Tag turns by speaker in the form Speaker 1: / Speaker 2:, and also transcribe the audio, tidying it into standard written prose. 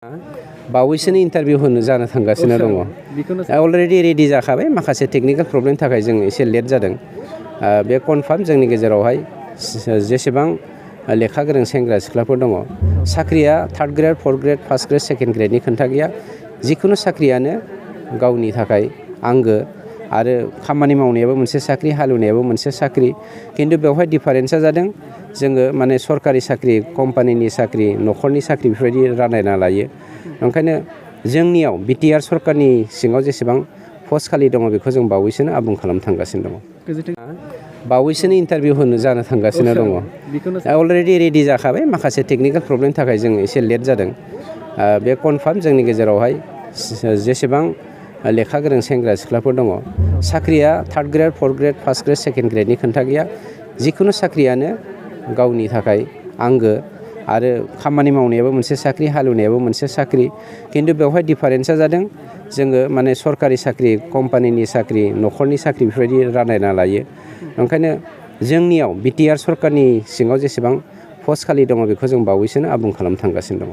Speaker 1: बावैसोनि इन्टारभिउ होनो जानो थांगासिनो दङ। अलरेडि रेडि जाखाबाय, माखासे टेकनिकेल प्रब्लेमनि थाखाय जों एसे लेट जादों। बे कनफार्म जोंनि गेजेरावहाय जेसेबां लेखा गोरों सेंग्रा सिख्लाफोर दङ, साख्रिया third grade, fourth grade, first grade, second ग्रेडनि खोथा गैया। जिखुनु साख्रियानो गावनि थाखाय आंगो आरो खामानि मावनायाबो मोनसे साख्रि, हालेवनायाबो मोनसे साख्रि। खिन्थु बेवहाय डिफारेन्सा जादों जोङो माने सरकारि साख्रि, कम्पानिनि साख्रि, न'खरनि साख्रि बेफोरबायदि रानलायना लायो। ओंखायनो जोंनियाव बिटिआर सरकारनि सिङाव जेसेबां पस्ट खालि दङ बेखौ जों बावैसोनो आबुं खालामनो थांगासिनो दङ। बावैसोनि इन्टारभिउ होनो जानो थांगासिनो दङ। अलरेडि रेडि जाखाबाय, माखासे टेकनिकेल प्रब्लेमनि थाखाय जों एसे लेट जादों। बे कनफार्म जोंनि गेजेरावहाय जेसेबां लेखा गोरों सेंग्रा सिख्लाफोर दङ, साख्रिया third grade, fourth grade, first grade, second ग्रेडनि खोथा गैया। जिखुनु साख्रियानो गावनि थाखाय आंगो आरो खामानि मावनायाबो मोनसे साख्रि, हालेवनायाबो मोनसे साख्रि। खिन्थु बेवहाय डिफारेन्सा जादों जोङो माने सरकारि साख्रि, कम्पानिनि साख्रि, न'खरनि साख्रि बेफोरबायदि रानलायना लायो। ओंखायनो जोंनियाव बिटिआर सरकारनि सिङाव जेसेबां पस्ट खालि दङ बेखौ जों बावैसोनो आबुं खालामनो थांगासिनो दङ।